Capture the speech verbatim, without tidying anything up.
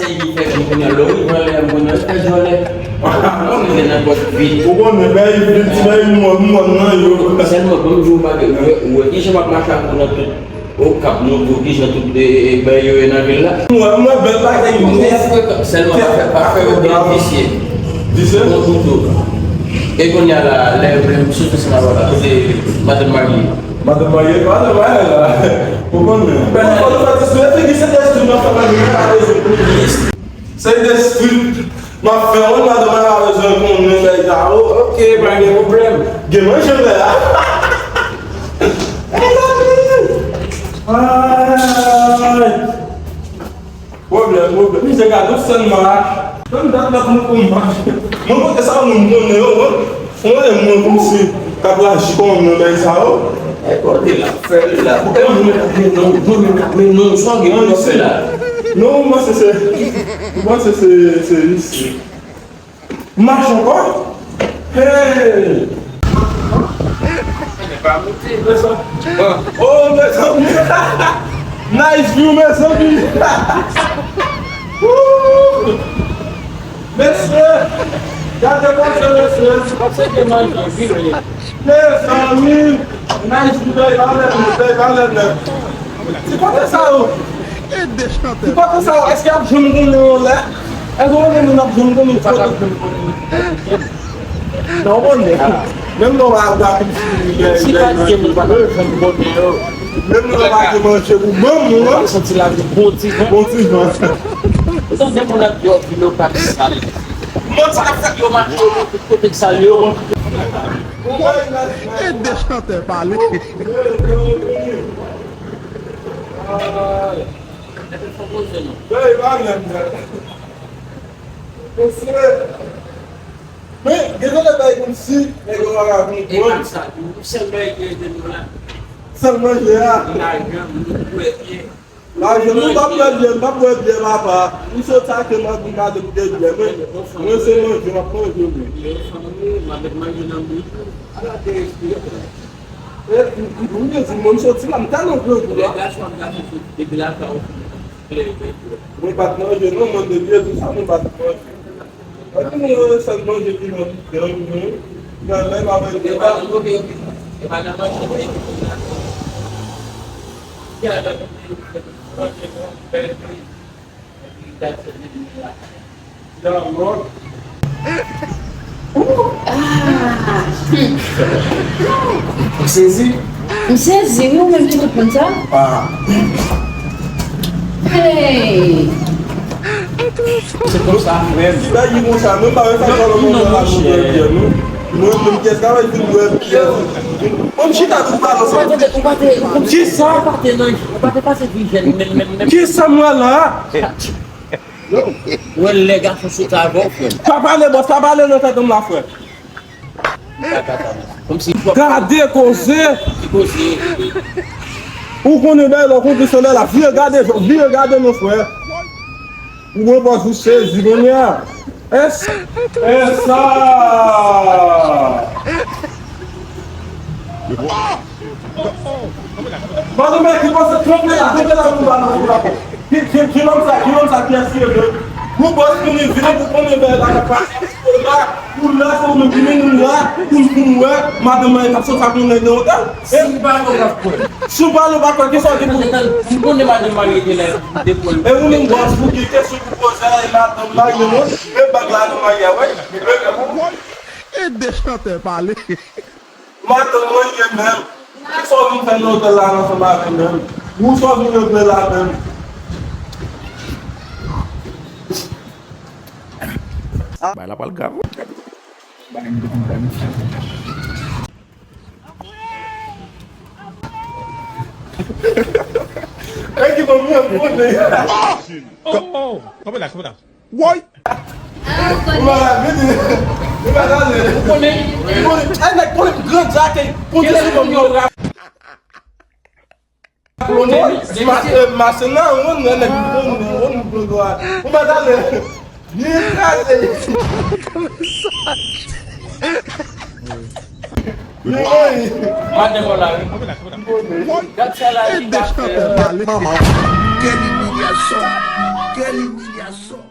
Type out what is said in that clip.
Sèl ki fè m konnen lè w rive anlè, m konnen l fè djòlè. Ou konnen nenpòt vit. Ou konnen, bèy vit, bèy mòn, mòn nan yo. Sèlman, ban m di w yon bagay, ou wè, ou wè kijan m ap mache ak ou nan tout Okap, nou di w kijan tout, e, e, bèy yo ye nan vil la. M wè, m wè bèl bagay yo. Sèlman, pa fè, pa fè yo gen visye. Visye? Bon, toutou. E kounye a la, lè, lè m sot ansanm avè w la, kote madanm marye? Madanm marye, madanm marye la. Ou konnen. Bon, fò nou fè ti souri, figi Sentespri nou fè bagay la, pa bezwen pou li. Sentespri, m ap fè yon madanm marye pa bezwen konnen bagay sa. O, oke, pa gen pwoblèm. Gen manje lè a. Ay! Pwoblèm, pwoblèm. Misye gade w sèlman la. Menm dat la pou nou konn mache. Mwen kote sa moun konnen yo, mwen. Mwen, mwen kòmsi k ap aji kòm nan bagay sa yo. E kote l ap fè l la. Ou konnen men non, men non, men non, sa w gen pou w fè la. Non, mwen panse se, mwen panse se, se isi. Mache ankò? Hey! Oh, mezanmi! Nice view, mezanmi! Woo! Mesye! Gade kote, mesye! Mezanmi! Nice view, bèy valè nèt, bèy valè nèt. Ti kote sa yo? Ti kote sa yo? Èske y ap jwenn konnen yon lè? Èske w konnen moun ap jwenn konnen yon kote? Non, w konnen. Menm lè w al gade si pa t gen moun pa t ap jwenn konnen yo. Menm lè w pa gen manje pou manman w. Ou santi lavi bon ti jan. Bon ti jan. Ou tande moun ap di yo vin yo pa t sal. Moun sa k ap fèt yo mache yo tout kote k sal yo. Ede chantè pale. Hey, pa menm, men. Mesye, men, gen de lè bay kòmsi nèg yo pa ka konprann. E pa sa tou, sèl bagay ki rete nou la. Sèl manje a. Lajan, nou bwè byè. Lajan, nou pa bwè byè, nou pa bwè byè, papa. Nou sot sa ke mwen pou gade pou bwè byè, men mwen se manje, m ap manje, wi. Ala de respè. E, m, m, m, m, m soti la, m tèlman grangou la. Mwen pa t manje, non, mwen depi epi sa, mwen pa t manje. Mwen di nou, sèl manje ki nan dan mwen, nan lè m avèk depa. Ah! M sezi. M sezi, wi, ou menm ki konprann sa? Ah. Hey! Se konsa, frè m. Ti bagay ki konsa, menm pa wè sa, non, non, non, non, chè. Mwen menm, kiyès k ap vin bwè byè? Mwen chita tout pale sa. Ou pa te, ou pa te, ou pa te, ou pa te pase pi jèn, menm, menm, menm. Kisa m wè la? Wè lè gason sot avè w, frè m. Pa pale, bòs, pa pale nan tèt m la, frè. Gade koze. Ki koze? Ou konnen bagay la, ou konnen se lè la. Vire gade, vire gade non, frè. Ou wè bòs ou sezi kounye a. Es, esa. Madanm ki panse, kanpe la, kanpe la, kanpe la, kanpe la. Ki, ki, ki nonm sa, ki nonm sa ki asire ke pou bòs vini, vini pou konnen bagay la ka pase. Pou la, pou nou vini, nou la, pou, pou nou wè, madanm mwen k ap sot ak yon nèg nan otèl. Si w pale, w pa kwè. Si w pale, w pa kwè, kisa w gen pou. M konnen madanm marye te la, de pwen. E ou menm, bòs, pou ki kesyon pou poze a, e madanm marye, non? E bag la, nou marye, wè. Ede chantè pale. Madanm mwen ye menm. Kisa w vin fè nan otèl la ansanm avè m menm? Ou sa w vin nan otèl la menm? Bay la pral grav. Hey, ki bon mwen, bon nèg. Oh, oh, oh. Kanpe la, kanpe la. Woy! Ou malad, vini. Ou malad. Ou konnen, ou konnen. Ay, nèg konnen m grandi ak kondisyon moun yo. Konnen, ma-, eh, mache nan wonn, nèg konnen, wonn, konnen. Ou malad. Byen kraze. Madanm la, wi. Gad sa la, li ka fè. Manman, kèl imiliasyon. Quelle humiliation!